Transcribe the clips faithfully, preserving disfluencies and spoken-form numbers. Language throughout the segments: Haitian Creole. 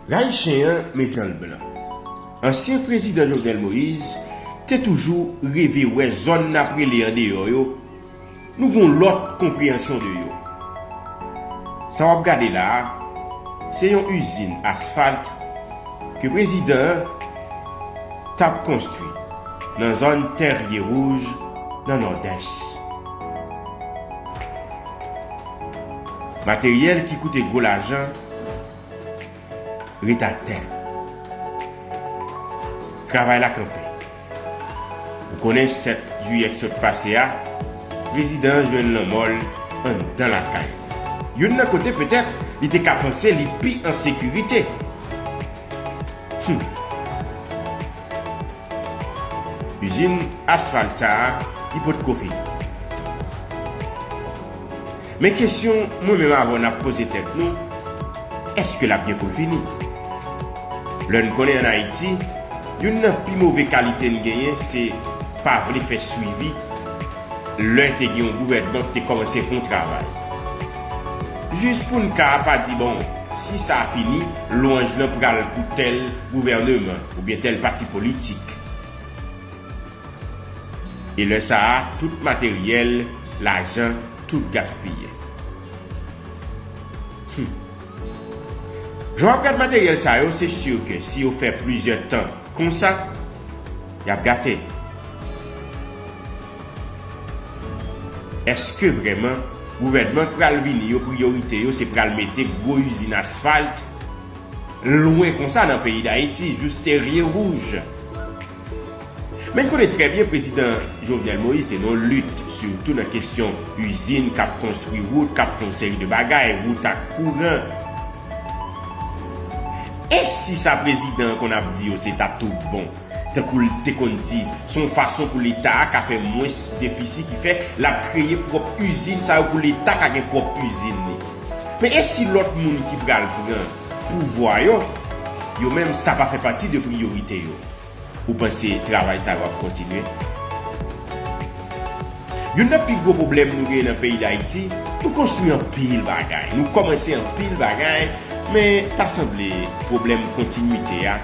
Ray chen an, met djan l blan. Ansyen prezidan Jovenel Moïse te toujou reve wè zòn n ap rele andeyò yo, nou gon lòt konpreyansyon de yo. Sa w ap gade la a, se yon izin asfalt ke prezidan an t ap konstwi nan zòn Tèrye Wouj, nan Nòdès. Materyèl ki koute gwo lajan ret atè. Travay la kanpe. Ou konnen sèt jiyè k sot pase a, prezidan an jwenn lanmò l anndan lakay li. Youn nan kote petèt li te ka panse li pi an sekirite. Hmm. Izin asfalt sa a, li potko fini. Men kesyon mwen menm avè w n ap poze tèt nou, èske l ap gen pou l fini? Lè n konnen ann Ayiti, youn nan pi move kalite n genyen se pa vle fè swivi lè te gen yon gouvènman ki te kòmanse fè yon travay. Jis pou n ka pa di, bon, si sa fini, lwanj lan pral pou tèl gouvèneman oubyen tèl pati politik. E lè sa a, tout materyèl, lajan, tout gaspiye. Hmm. Jan w ap gad materyèl sa yo, se si ke si yo fè plizyè tan konsa, y ap gate. Èske vrèman gouvènman k pral vini yo, priyorite yo se pral mete gwo izin asfalt lwen konsa nan peyi Dayiti, jis Tèrye Wouj? Men n konnen trè byen prezidan Jovenel Moïse te nan yon lit, sitou nan kesyon izin k ap konstwi wout, k ap fè yon seri de bagay, wout ak kouran. E si sa prezidan an konn ap di yo se ta tout bon, tankou l te konn di, se yon fason pou Leta a ka fè mwens defisi ki fè l ap kreye pwòp izin sa yo pou Leta ka gen pwòp izin li. Men e si lòt moun ki pral pran pouvwa yo, yo menm sa pa fè pati de priyorite yo? Ou panse travay sa yo ap kontinye? Youn nan pi gwo pwoblèm nou genyen nan peyi Dayiti, nou konstwi anpil bagay, nou kòmanse anpil bagay, men ta sanble pwoblèm kontinwite a,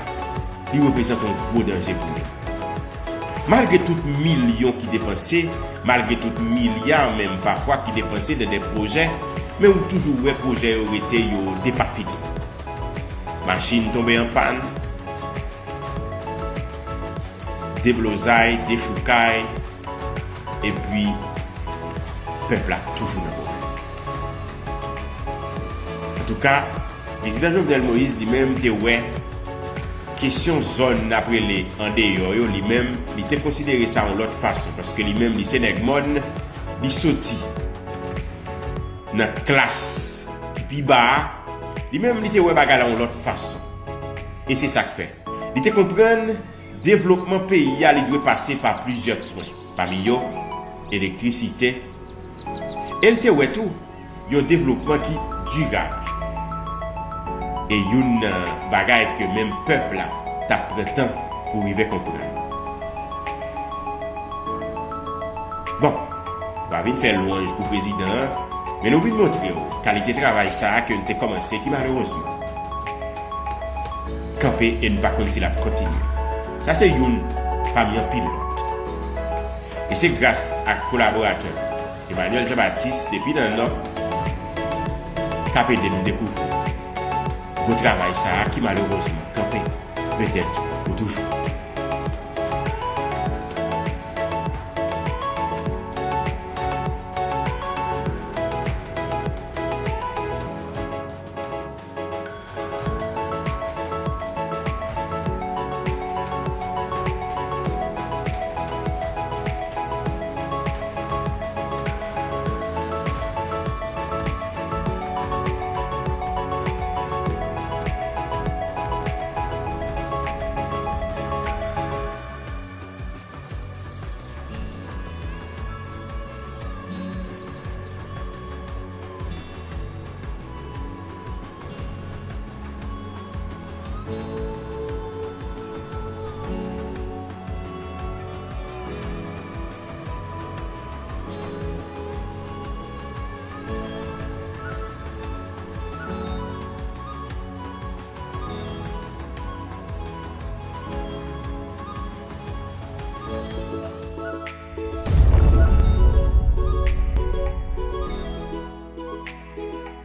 li reprezante yon gwo danje pou nou. Malgre tout milyon ki depanse, malgre tout milya menm pafwa ki depanse nan de pwojè, men ou toujou wè pwojè yo rete yo depafini. Machin tonbe an pàn, deblozay, dechoukay, epi pèp la toujou nan pwoblèm. Antouka, prezidan Jovenel Moïse li menm te wè kesyon zòn n ap rele andeyò yo, li menm, li te konsidere sa yon lòt fason, paske li menm, li se nèg mòn, li soti nan klas ki pi ba a, li menm, li te wè bagay la yon lòt fason. E se sa k fè. Li te konprann devlopman peyi a, li dwe pase pa plizyè pwen, pami yo, elektrisite. E l te wè tou, yon devlopman ki dirab. E youn nan bagay ke menm pèp la t ap pran tan pou rive konprann. Bon, nou pa vin fè lwanj pou prezidan an, men nou vin montre w kalite travay sa a ke l te kòmanse ki malerezman kanpe e n pa konn si l ap kontinye. Sa se youn pami anpil lòt. E se gras ak kolaboratè m, Emmanuel Jean Baptiste depi nan Nò, k ap ede n dekouvri gwo travay sa a ki malerezman kanpe, petèt pou toujou.